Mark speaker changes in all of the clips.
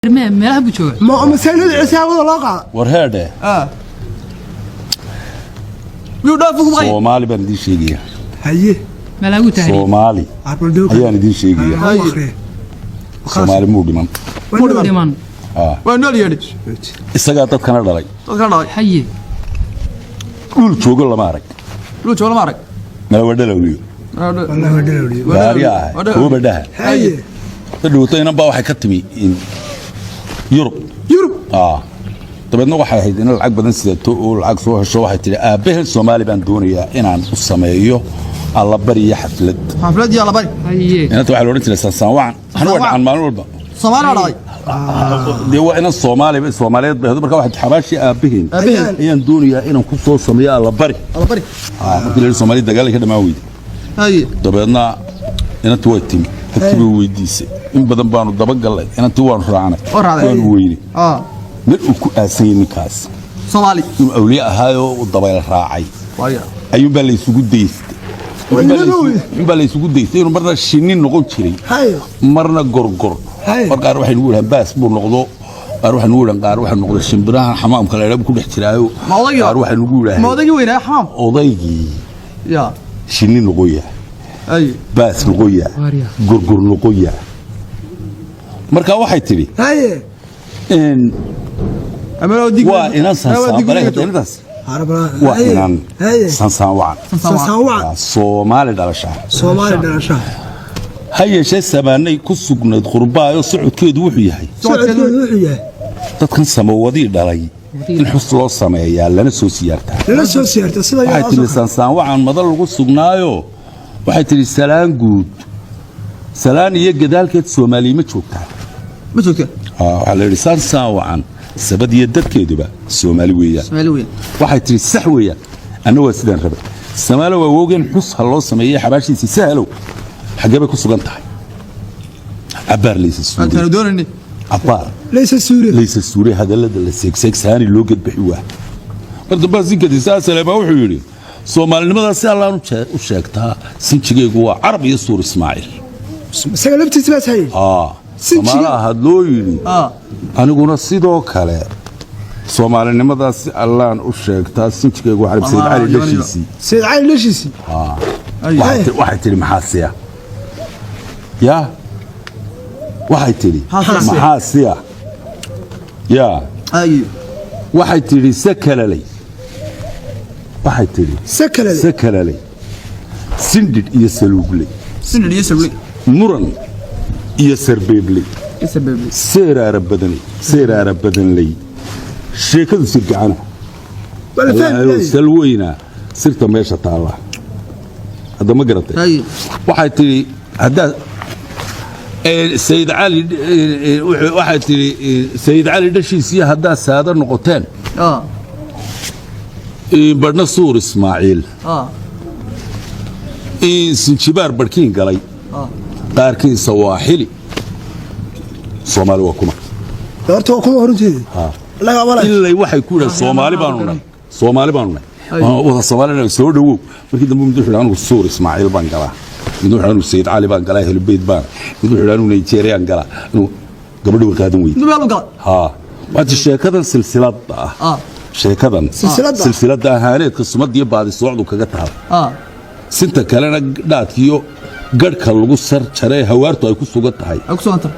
Speaker 1: Meelaha buu jooga.
Speaker 2: Ma masaajida ciise hawada loo qaada?
Speaker 3: War heedhe.
Speaker 4: Miyuu dhoof ugu maqan?
Speaker 3: Soomaali baan idiin sheegaya.
Speaker 2: Haye.
Speaker 1: Meelaha buu tahay.
Speaker 3: Soomaali ayaan idiin sheegaya. Soomaali muu dhiman.
Speaker 1: Dhiman.
Speaker 4: Waa nool yeedhi.
Speaker 3: Isagaa dadkana dhalay.
Speaker 4: Dadka dhalay.
Speaker 1: Haye.
Speaker 3: Dhul joogo lama arag.
Speaker 4: Dhul joogo lama arag.
Speaker 3: Mala waa dhalowliyo. Gaari ah kuwa badhaha.
Speaker 2: Haye.
Speaker 3: Dhowto inan baa waxay ka timi Yurub.
Speaker 2: Yurub.
Speaker 3: Dabeedna waxay ahayd in lacag badan sidato oo lacag soo hesho. Waxay tidhi, "Aabbaheen Soomaali baan doonayaa inaan u sameeyo allabari iyo xaflad."
Speaker 4: Xaflad iyo allabari.
Speaker 1: Haye.
Speaker 3: Inanta waxaa la odhan jiray Sansaan Wacan. Waxna waa dhacaan maalin walba.
Speaker 4: Soomaali baa dhalay.
Speaker 3: Dee waa inan Soomaali, Soomaaliyeed bay ahayd. Marka waxay xabaashii aabbaheen
Speaker 4: Aabbaheen.
Speaker 3: ayaan doonayaa inaan ku soo sameeyo allabari.
Speaker 4: Allabari.
Speaker 3: Markii la yidhi Soomaali dagaal ay ka dhammaan weyday.
Speaker 4: Haye.
Speaker 3: Dabeedna inantii way timi, dadkii bay weydiisay. In badan baanu dabagallay, inantii waanu raacnay.
Speaker 4: Oo raacday.
Speaker 3: Waanu weynay meel uu ku aasanyay ninkaas.
Speaker 4: Soomaali.
Speaker 3: Inuu awliye ahaayoo uu dabayl raacay
Speaker 4: waaya
Speaker 3: ayuunbaa la isugu daystay. Ayuunbaa la isugu daystay inuu marna shinni noqon jiray,
Speaker 2: haye
Speaker 3: marna gorgor.
Speaker 2: Haye.
Speaker 3: Mar qaar waxay nugu yidhahaan baas buu noqdo, qaar waxay nugu yidhahaan, qaar waxay noqdo shimbiraha xamaamka la idhaa ku dhex jiraayo.
Speaker 4: Ma odaygii?
Speaker 3: Qaar waxay nugu
Speaker 4: Ma
Speaker 3: yidhaaheen
Speaker 4: odaygii weynaa xamaam?
Speaker 3: Odaygii
Speaker 4: ya
Speaker 3: shinni noqoya,
Speaker 4: haye
Speaker 3: baas noqoya,
Speaker 1: Waarya.
Speaker 3: gorgor noqoya. Marka waxay tidhi
Speaker 2: haye
Speaker 3: in
Speaker 4: ama dig.
Speaker 3: Waa inan sansaan balay inantaas, waa inan
Speaker 2: haye
Speaker 3: Sansaan Wacan.
Speaker 2: Sansaan Wacan.
Speaker 3: Waa Soomaali dhalashaa.
Speaker 2: Soomaali dhalashaa.
Speaker 3: Ha yeeshee samaanay ku sugnayd qurbaayo, socodkeedu wuxuu yahay,
Speaker 2: socodkeedu wuxuu yahay,
Speaker 3: dadkan samawadii dhalay in xus loo sameeyaa lana soo siyaartaa.
Speaker 2: Lala soo siyaarta sida
Speaker 3: Waxay tidhi, Sansaan Wacan madal lagu sugnaayo, waxay tidhi, salaan guud, salaan iyo gadaalkeed Soomaaliya ma joogtaa?
Speaker 4: Ma joogta.
Speaker 3: Waxaa la yidhi Sansaan Wacan sabad iyo dadkeeduba Soomaali weeyaan.
Speaker 4: Soomaali weyn.
Speaker 3: Waxay tidhi, sax weeyaan, anna waa sidaan rabay. Samaalo waa woogeen, xus ha loo sameeyey xabaashiisii. Sahalow, xaggee bay ku sugan tahay? Cabbaar laysa
Speaker 4: Antaanu
Speaker 3: suurey.
Speaker 4: doonayni.
Speaker 3: Cabbaar.
Speaker 2: Laysa suuriya.
Speaker 3: Laysa suurey, hadallada la seegseegsaani loo gedbixi waa. Mar dambaa sinkadiisa Saleebaa wuxuu yidhi, soomaalinimadaas si Allaan u sheegtaa, sinjigaygu waa Carab iyo Suur Ismaaciil.
Speaker 2: Isaga laftiisa baas hayay.
Speaker 3: Soomaalaha had loo yidhi. Aniguna sidoo kale soomaalinimadaas si Allaan u sheegtaa, sinjigaygu waa Carab, Sayid Cali dhashiisii.
Speaker 2: Sayid Cali dhashiisii.
Speaker 3: Waxay tidhi, maxaa siya ya? Waxay tidhi, maxaa siya ya? Waxay tidhi, sakalalay. Waxay tidhi,
Speaker 2: sakalale.
Speaker 3: Sakalalay, sindhidh iyo saluugley.
Speaker 4: Sinid iyo saluugley.
Speaker 3: Muran iyo sarbeebley.
Speaker 4: Iyo sarbeebley.
Speaker 3: Seeraara badanley, seeraara badanley, sheekadu sirgacana.
Speaker 2: Wala fahmi.
Speaker 3: Salweyna sirta meesha taalla hadda ma garatay. Waxay tidhi haddaa Sayid Cali waxay tidhi, Sayid Cali dhashiisii haddaa saado noqoteen, badhna Suur Ismaaciil, sinjibaar barhkiin galay, qaarkiin Sawaaxili, Soomaali waa kuma?
Speaker 2: Horta waa kuma horunteeda laga abalay.
Speaker 3: Ilay waxay ku yidhahan Soomaali baanu nahay, Soomaali baanu nahay, wada Soomaalina soo dhowow. Markii dambe mid wuxuu yidhi, anigu Suur Ismaaciil baan galaa. Mid wuxuu yidhi, anigu Sayid Cali baan galaa, Helbeyd baan. Mid wuxuu yidhi, anigu Nigeriyaan galaa. Anigu gabadhi way qaadan weyde.
Speaker 4: Meel u galay.
Speaker 3: Ha, waata sheekadan silsiladda ah, sheekadan
Speaker 2: Silsiladda.
Speaker 3: Silsiladda ahaaneedka sumadiyo baadi soocdu kaga taal, sinta kalena dhaadkiyo garhka lagu sar jaray hawaartu ay ku sugan tahay.
Speaker 4: Ay ku sugan tahay.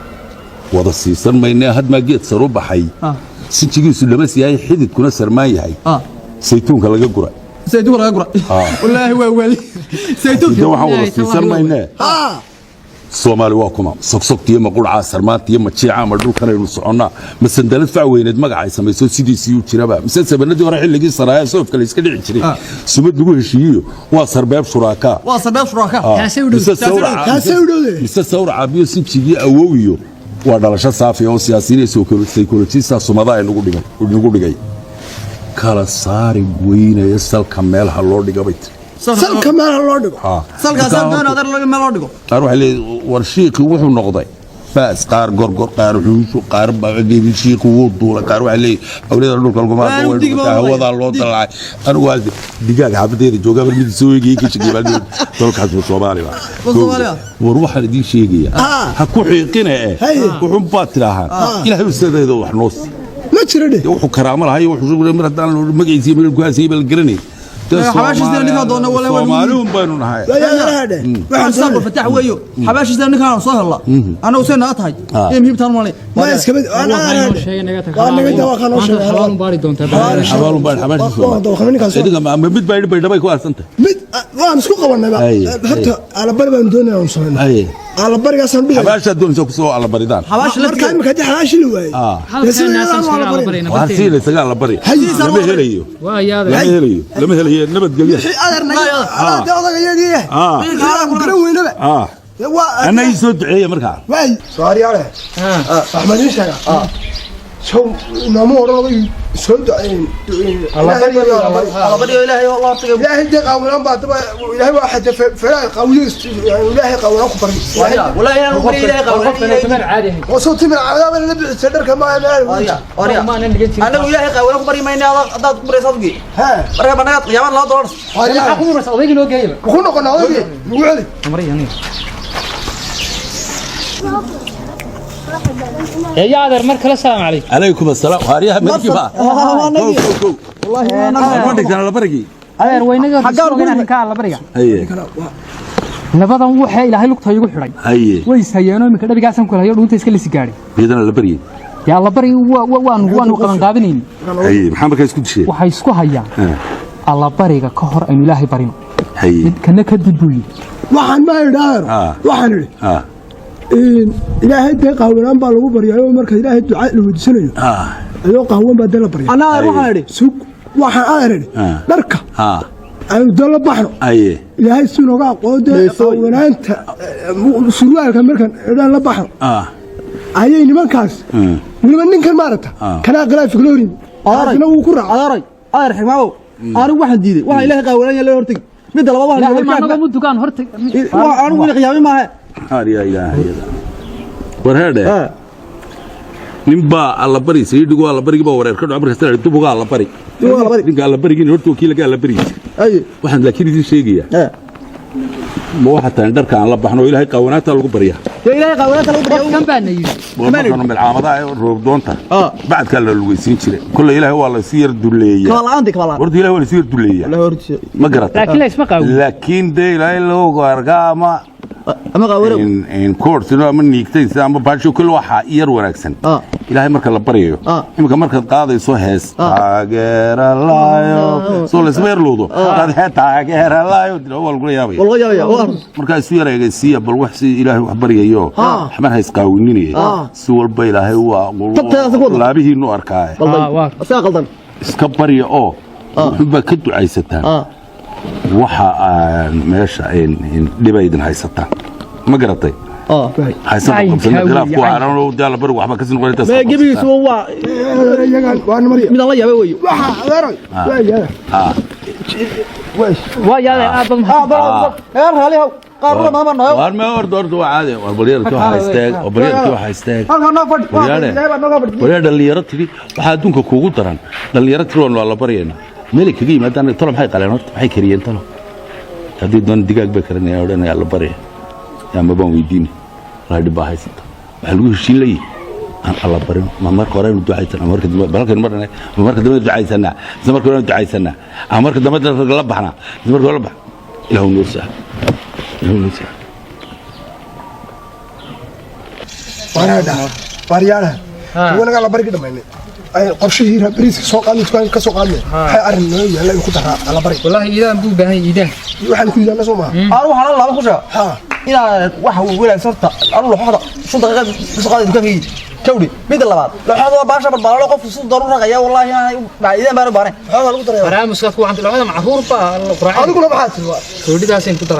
Speaker 3: Wada siisan maynee, hadmaa geed saru baxay, sinjigiisu dhamas yahay, xididkuna sarmaan yahay, saytuunka laga gura.
Speaker 4: Saytuunka laga gura, wallaahi waa waali saytuunka.
Speaker 3: De waxaan wada siisan maynee, Soomaali waa kuma? Sogsogtiyo ma qurcaa, sarmaantiyo ma jiica, ma dhulkanaynu soconnaa, ma sandalad fac weyneed magacay samayso sidiisii u jiraba, mise sabanadii hore xilligii saraaya soofka la iska dhici jiray sumad lagu heshiiyiyo waa sarbeeb shuraakaa?
Speaker 4: Waa sarbeeb shuraakaa.
Speaker 1: Taasay u dhow.
Speaker 3: Mise sawraca?
Speaker 2: Taasay u dhowde.
Speaker 3: Mise sawraca biyo sinjigii awowiyo waa dhalasho saafi oo siyaasiyiin iyo psychologista sumadaha nagu dhigay, nagu dhigay kala saari weynaya. Salka meelaha loo dhiga bay tiri.
Speaker 2: Salka meelaha loo dhigo.
Speaker 4: Salkaasaa doon adeer meel loo dhigo.
Speaker 3: Qaar waxay leeyihin, war shiiqii wuxuu noqday Basbaas, qaar gorgor, qaar xuusho, qaar shiiku wuu duulay, qaar waxay leeyihin awliyada dhulka laguma
Speaker 4: Waa,
Speaker 3: way
Speaker 4: dig baa
Speaker 3: dhuuntaa, hawadaa loo
Speaker 4: dig.
Speaker 3: dalaacay. Anigu waa digaag xaafadeeda joogaa, mar mid soo eegayay ka shaqeeyay baa dalkaas waa Soomaali baa.
Speaker 4: Soomaali baa.
Speaker 3: War waxaan idiin sheegayaa, ha ku xiiqina eh,
Speaker 2: Haye.
Speaker 3: wuxuun baad tidhaahaan Ilaahay usadeeda wax noo sii.
Speaker 2: Ma jira dheh.
Speaker 3: Dee wuxuu karaamo lahaa iyo wuxuu mar haddaan magaciisa iyo meel ku haasayay baa la garanay. Dee
Speaker 4: Xabaashiisana ninkaan doona, walaa waa
Speaker 3: Soomaali un baynu nahay.
Speaker 2: Waayaalaha dheh. Waxaan
Speaker 4: Waxaan
Speaker 2: doonay.
Speaker 4: Fataax weeyo, xabaashiisa ninkaan soo helaa anagu seen naga tahay ee muhiim taan malay.
Speaker 2: Ma iska mid
Speaker 1: Waa inoo sheegay naga tag.
Speaker 2: Waa naga daa, waa kanoo
Speaker 1: Maanta
Speaker 2: sheegay.
Speaker 1: xabaal un baari doontaa.
Speaker 3: Xabaal un baan xabaashiisa.
Speaker 2: Waa dawaqnimo ninkaas.
Speaker 3: Idinka ma mid baa yidhi baydhabay ku aasantahay?
Speaker 2: Mid waan isku qabanayba.
Speaker 3: Haye,
Speaker 2: Horta alabari baan doonaya aan samayno.
Speaker 3: Haye.
Speaker 2: Alabarigaasan dhigay.
Speaker 3: Xabaashaad doonaysa kusoo allabaridaan.
Speaker 4: Xabaasha
Speaker 2: Marka
Speaker 4: laftigeeda.
Speaker 2: imika haddii xabaashi la waayey,
Speaker 1: Halkan
Speaker 2: sida
Speaker 1: naasan
Speaker 2: iyadaan
Speaker 1: iskaga
Speaker 2: waa la
Speaker 1: alabarayna.
Speaker 3: Waxaan
Speaker 1: Barteena.
Speaker 3: sii la isaga allabari.
Speaker 2: Haye.
Speaker 3: Lama helayo.
Speaker 1: Waa yaade.
Speaker 3: Lama helayo, lama helayo nabadgelyo.
Speaker 2: Wixii adeer naga dee odaga iyagii eh. Wixii aan garan weynaba. Waa
Speaker 3: Anna ii soo duceeya markaa.
Speaker 2: Waay sooryaale, waxaan idiin sheegaa, sow nooma odhan oday soo duceyn.
Speaker 4: Alabariyo Ilaahay oo loo hortagay.
Speaker 2: Ilaahay dee qaawanaan baa daba Ilaahay waa xataa feeraha qaawiyo, Ilaahay qaawanaan ku baray.
Speaker 4: Walaahi inaan ku Ilaahay
Speaker 1: War
Speaker 4: qaawan.
Speaker 1: qofkan tamar caadi ahayn.
Speaker 2: Oo soo timir cadaaba la bixisay dharka ma
Speaker 4: Oria oria.
Speaker 1: Maanan dhigan jirin.
Speaker 4: Anagu Ilaahay qaawan ku bari mayna, hadaad ku baraysa adgi.
Speaker 2: Ha.
Speaker 4: Marka banaad qiyaamad $2.
Speaker 1: Maxaa ku muraysa odaygii noo geeyaba?
Speaker 2: Ku noqon odaygii nagu celi.
Speaker 1: Amray aniga. Ee yaa adeer, mar kale salaam calaykum.
Speaker 3: Calaykum assalaam, waaryaha markii baa.
Speaker 4: Waa
Speaker 3: Kow, kow, kow. Ma dhigtaan allabarigii?
Speaker 1: Adeer, waynaga
Speaker 4: Xaggaan
Speaker 1: horta arrinka allabariga.
Speaker 3: Haye.
Speaker 1: Labadan waxay Ilaahay lugta igu xidhay.
Speaker 3: Haye.
Speaker 1: Way ishayeenoo iminka dhabigaasan kula hayo dhuunta iska lisi gaadhay.
Speaker 3: Miyadan allabarigii?
Speaker 1: Yaa allabari waanu qaban qaabinayni.
Speaker 3: Haye, maxaa markaa isku disheen?
Speaker 1: Waxay isku hayaan allabariga ka hor aynu Ilaahay barino.
Speaker 3: Haye.
Speaker 1: Mid kana kadib buu yidhi.
Speaker 2: Waxaan ma idhi adeer, waxaan idhi Ilaahay dee qaawanaan baa lagu baryaayo, marka Ilaahay duca la weydiisanayo ayoo qaawan baa dee la barya.
Speaker 4: Anaa waxaan idhi
Speaker 2: Sug, waxaan adeer idhi dharka aynu dee la baxno.
Speaker 3: Haye.
Speaker 2: Ilaahay si nooga aqoon dee qaawanaanta surwaalka markaan idhaan la baxno ayay nimankaas, weliba ninkan maaragta kanaa khilaafka loo rimi, kaasina wuu ku raacay.
Speaker 4: Adeeray, adeer xigmaabow, anigu waxaan diiday waxaan Ilaahay qaawanaya loo hortagi. Midda labaad waxaan
Speaker 1: Ilaahay ma anagu mu dukaan horta.
Speaker 4: Waa anigu wili qiyaami maaha.
Speaker 3: Aariya Ilaahay war heedhe, nin baa allabari sayidhigu allabarigii baa wareer ka dhaco, markaas la dubuga allabari.
Speaker 4: Dubuga allabari.
Speaker 3: Ninka allabarigiin horta wakiilaga allabarigiisa.
Speaker 4: Ay.
Speaker 3: Waxaan laakiin idiin sheegayaa, ma waxa tahay dharka aan la baxno oo Ilaahay qaawanaanta lagu baryaa?
Speaker 4: Dee Ilaahay qaawanaanta lagu baryaa.
Speaker 1: Qofkan baa na yidhi.
Speaker 3: Markanu milcaamadaha ee roobdoonta bacadkaa la lugaysiin jiray, kolley Ilaahay waa laysu yar duleeyaa.
Speaker 4: Kaba la'aantii, kaba la'aan.
Speaker 3: Horta Ilahay waa laysu yar duleeyaa.
Speaker 4: Ilaahay hortiisa.
Speaker 3: Ma garata?
Speaker 1: Laakiin la isma qaawin.
Speaker 3: Laakiin dee Ilaahay loogu arkaa ama
Speaker 4: ama qaawanow
Speaker 3: in course ama niigtaysa ama baasho kul waxa yar wanaagsan. Ilaahay marka la baryayo, imika markaad qaadayso hees taageera laayo, soo laysma yar luudo qaad hee taageera laayo dila waa lagula yaabaya.
Speaker 4: Waa laga yaabaya, waa.
Speaker 3: Markaa isu yar eegaysiiya, bal wax si Ilaahay wax baryayo waxban ha isqaawininaya, si walba Ilaahay waa
Speaker 4: Tabtaas ku wada.
Speaker 3: laabihiinu arkaaye.
Speaker 4: Qaldan.
Speaker 1: Waa.
Speaker 4: Asaga qaldan.
Speaker 3: Iska barya oo wuxuunbaa ka ducaysataan waxa aan meesha dhiba idin haysataan, ma garatay? Haysan
Speaker 1: Caynkaa
Speaker 3: qabsana
Speaker 1: weeye,
Speaker 3: khilaafku
Speaker 1: cayn.
Speaker 3: aanan daala barigu waxba kasii noqon intaas
Speaker 4: Mee gebigiisu waa
Speaker 2: iyagaan waa nimariya.
Speaker 4: Midaan la yaabay weeyo.
Speaker 2: Waxa adeeroy waa yaada.
Speaker 1: Waa yaade, aad baad mahadsan.
Speaker 4: Reer raalihow, qaar runa maama nayo.
Speaker 3: Waar ma ordo ordo, waa caadi. War balyarkii waxa istaag oo balyarkii waxa istaag.
Speaker 4: Halkan noo fadhi.
Speaker 3: Waryaale.
Speaker 4: Ilaahay baa nooga fadhi.
Speaker 3: Waryaa dhalinyaro tiri waxaa adduunka kuugu daran, dhalinyaro tiri waan la baryaynaa, meelay kaga yimaadaan talo maxay qaleen horta, maxay kariyeen talo? Haddii doon digaag bay karinayaan, odhanaya la barya yaa ma baan weydiini walaa dhib baa haysata. Waxaa lagu heshiin leeyihi aan alla barin, ma marka hore aynu ducaysan ama marka dambe balkan marna, ma marka dambe ducaysanaa mise marka hore aynu ducaysanaa ama marka dambe dadka la baxnaa mise marka hore la bax? Ilaahu noo sahal, Ilaahu noo sahal.
Speaker 2: Waaryaalaha, wanagaa la barigi dhamaynay ay qorshihii bariiska soo qaadnay, dukaanka ka soo qaadnay, waxay arrin noo yaalla in ku daraa alla bari.
Speaker 1: Wallaahi iidaan buu u baahan yahay iidaan.
Speaker 2: Waxaan ku yidhaahna soo maaha.
Speaker 4: Anigu waxaan laba ku sheega inaad waxa wanaagsan horta anu laxooxda 5 daqiiqad soo qaaday dukaankaygi kawdhi. Midda labaad, laxooxda waa baasha balbaalo, qofku siduu dooru raqaya. Wallaahi aanay iidaan baan u baahnayn.
Speaker 2: Waxaa lagu daraya.
Speaker 1: Baraamuskaad ku wacanta labada macruur baa la quraacay.
Speaker 2: Adiguna maxaa tiri waa
Speaker 1: Roodhidaasaynu ku daray.